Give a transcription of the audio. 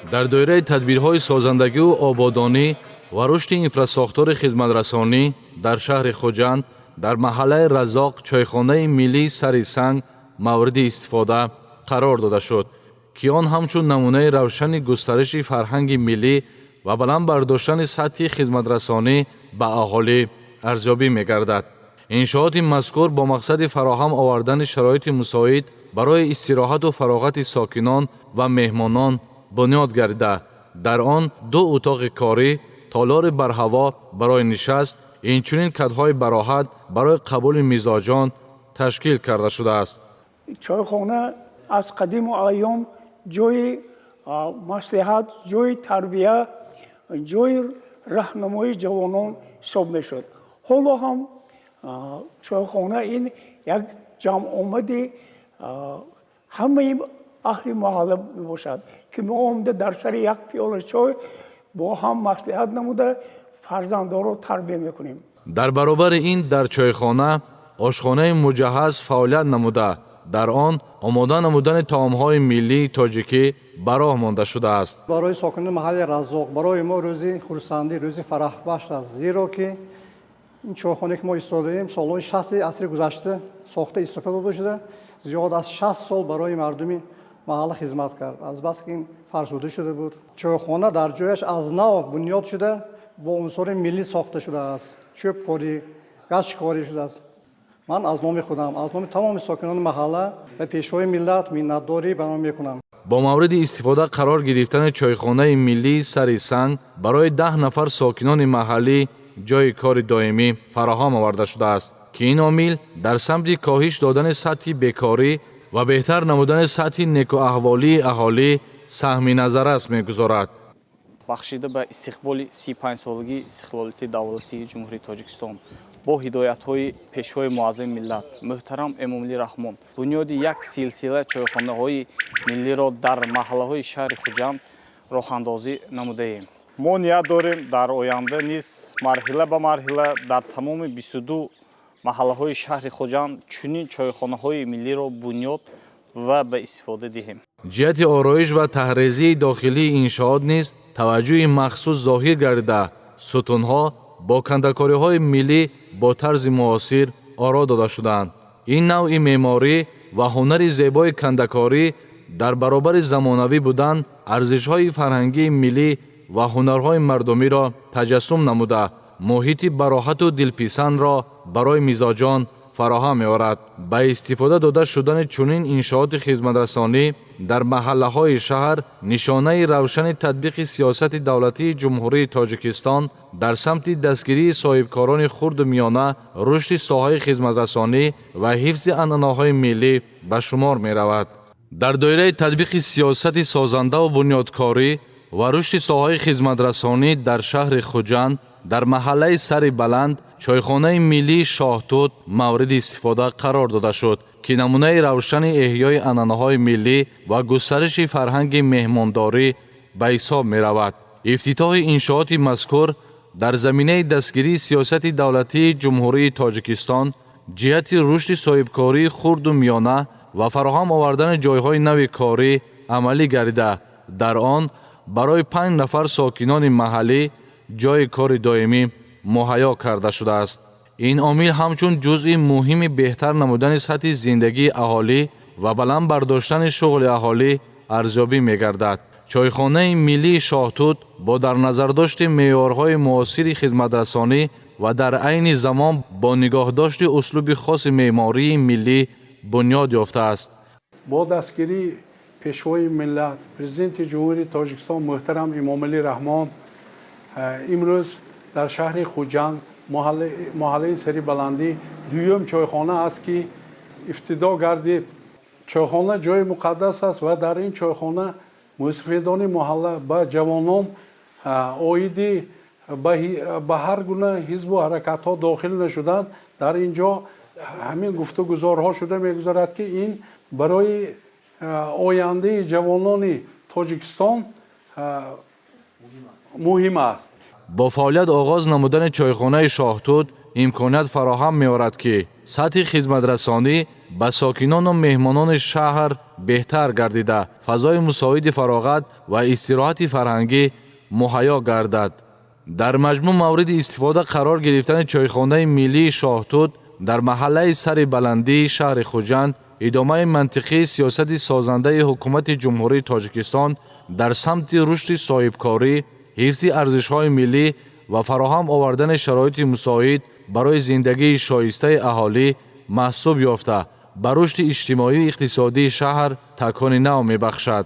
Дар доираи тадбирҳои созандагиву ободонӣ ва рушди инфрасохтори хизматрасонӣ дар шаҳри Хуҷанд, дар маҳаллаи Раззоқ чойхонаи миллии «Сари санг» мавриди истифода қарор дода шуд, ки он ҳамчун намунаи равшани густариши фарҳанги миллӣ ва баланд бардоштани сатҳи хизматрасонӣ ба аҳолӣ арзёбӣ мегардад. Иншооти мазкур бо мақсади фароҳам овардани шароити мусоид барои истироҳату фароғати сокинон ва меҳмонон бунёд гардида, дар он ду утоқи корӣ, толори барҳаво барои нишаст, инчунин кадҳои бароҳат барои қабули мизоҷон ташкил карда шудааст. Чойхона аз қадиму айём ҷои маслиҳат, ҷои тарбия, ҷои раҳнамоии ҷавонон ҳисоб мешуд. Ҳоло ҳам чойхона ин як ҷамъомади ҳамаи аҳли маҳалла мебошад, ки мо омада дар сари як пиёла чой бо ҳам маслиҳат намуда, фарзандонро тарбия мекунем. Дар баробари ин дар чойхона ошхонаи муҷаҳҳаз фаъолият намуда, дар он омода намудани таомҳои миллии тоҷикӣ ба роҳ монда шудааст. Барои сокинони маҳалли Раззоқ, барои мо рӯзи хурсандӣ, рӯзи фараҳбахш аст, зеро ки ин чойхонае, ки мо истодаем, солҳои 60-и асри гузашта сохта, истифода дода шуда, зиёд аз 60 сол барои мардуми маҳалла хизмат кард. Азбаски ин фарсуда шуда буд, чойхона дар ҷояш аз нав бунёд шуда, бо унсури миллӣ сохта шудааст, чӯбкорӣ, гачкорӣ шудааст. Ман аз номи худам, аз номи тамоми сокинони маҳалла ба Пешвои миллат миннатдорӣ баён мекунам. Бо мавриди истифода қарор гирифтани чойхонаи миллии «Сари санг» барои 10 нафар сокинони маҳаллӣ ҷойи кори доимӣ фароҳам оварда шудааст, ки ин омил дар самти коҳиш додани сатҳи бекорӣ ва беҳтар намудани сатҳи некуаҳволии аҳолӣ саҳми назаррас мегузорад. Бахшида ба истиқболи 35-солагии истиқлолияти давлатии Ҷумҳурии Тоҷикистон, бо ҳидоятҳои Пешвои муаззами миллат муҳтарам Эмомалӣ Раҳмон бунёди як силсила чойхонаҳои миллиро дар маҳаллаҳои шаҳри Хуҷанд роҳандозӣ намудаем. Мо ният дорем, дар оянда низ марҳила ба марҳила дар тамоми 22 маҳаллаҳои шаҳри Хуҷанд чунин чойхонаҳои миллиро бунёд ва ба истифода диҳем. Ҷиҳати ороиш ва таҳрезии дохилии иншоот низ таваҷҷӯҳи махсус зоҳир гардида, сутунҳо бо кандакориҳои миллӣ бо тарзи муосир оро дода шудаанд. Ин навъи меъморӣ ва ҳунари зебои кандакорӣ дар баробари замонавӣ будан, арзишҳои фарҳангии миллӣ ва ҳунарҳои мардумиро таҷассум намуда, муҳити бароҳату дилписандро барои мизоҷон фароҳам меорад. Ба истифода дода шудани чунин иншооти хизматрасонӣ дар маҳаллаҳои шаҳр нишонаи равшани татбиқи сиёсати давлатии Ҷумҳурии Тоҷикистон дар самти дастгирии соҳибкорони хурду миёна, рушди соҳаи хизматрасонӣ ва ҳифзи анъанаҳои миллӣ ба шумор меравад. Дар доираи татбиқи сиёсати созандаву бунёдкорӣ ва рушди соҳаи хизматрасонӣ дар шаҳри Хуҷанд, дар маҳаллаи Сари Баланд чойхонаи миллии «Шоҳтут» мавриди истифода қарор дода шуд, ки намунаи равшани эҳёи анъанаҳои миллӣ ва густариши фарҳанги меҳмондорӣ ба ҳисоб меравад. Ифтитоҳи иншооти мазкур дар заминаи дастгирии сиёсати давлатии Ҷумҳурии Тоҷикистон ҷиҳати рушди соҳибкории хурду миёна ва фароҳам овардани ҷойҳои нави корӣ амалӣ гардида, дар он барои панҷ нафар сокинони маҳаллӣ ҷойи кори доимӣ муҳайё карда шудааст. Ин омил ҳамчун ҷузъи муҳими беҳтар намудани сатҳи зиндагии аҳолӣ ва баланд бардоштани шуғли аҳолӣ арзёбӣ мегардад. Чойхонаи миллии «Шоҳтут» бо дар назардошти меъёрҳои муосири хизматрасонӣ ва дар айни замон бо нигоҳдошти услуби хоси меъмории миллӣ бунёд ёфтааст. Бо дастгирии Пешвои миллат, Президенти Ҷумҳурии Тоҷикистон муҳтарам Эмомалӣ Раҳмон, имрӯз дар шаҳри Хуҷанд, маҳаллаи Сари Баландӣ, дуюм чойхона аст, ки ифтитоҳ гардид. Чойхона ҷои муқаддас аст ва дар ин чойхона мӯйсафедони маҳалла ба ҷавонон оиди ба ҳар гуна ҳизбу ҳаракатҳо дохил нашуданд, дар ин ҷо ҳамин гуфтугузорҳо шуда мегузарад, ки ин барои ояндаи ҷавонони Тоҷикистон муҳим аст. Бо фаъолият оғоз намудани чойхонаи «Шоҳтут» имконият фароҳам меорад, ки сатҳи хизматрасонӣ ба сокинону меҳмонони шаҳр беҳтар гардида, фазои мусоиди фароғат ва истироҳати фарҳангӣ муҳайё гардад. Дар маҷмӯъ, мавриди истифода қарор гирифтани чойхонаи миллии Шоҳтут дар маҳаллаи Сари Баландии шаҳри Хуҷанд идомаи мантиқии сиёсати созандаи Ҳукумати Ҷумҳурии Тоҷикистон дар самти рушди соҳибкорӣ, ҳифзи арзишҳои миллӣ ва фароҳам овардани шароити мусоид барои зиндагии шоистаи аҳолӣ маҳсуб ёфта, ба рушди иҷтимоию иқтисодии шаҳр такони нав мебахшад.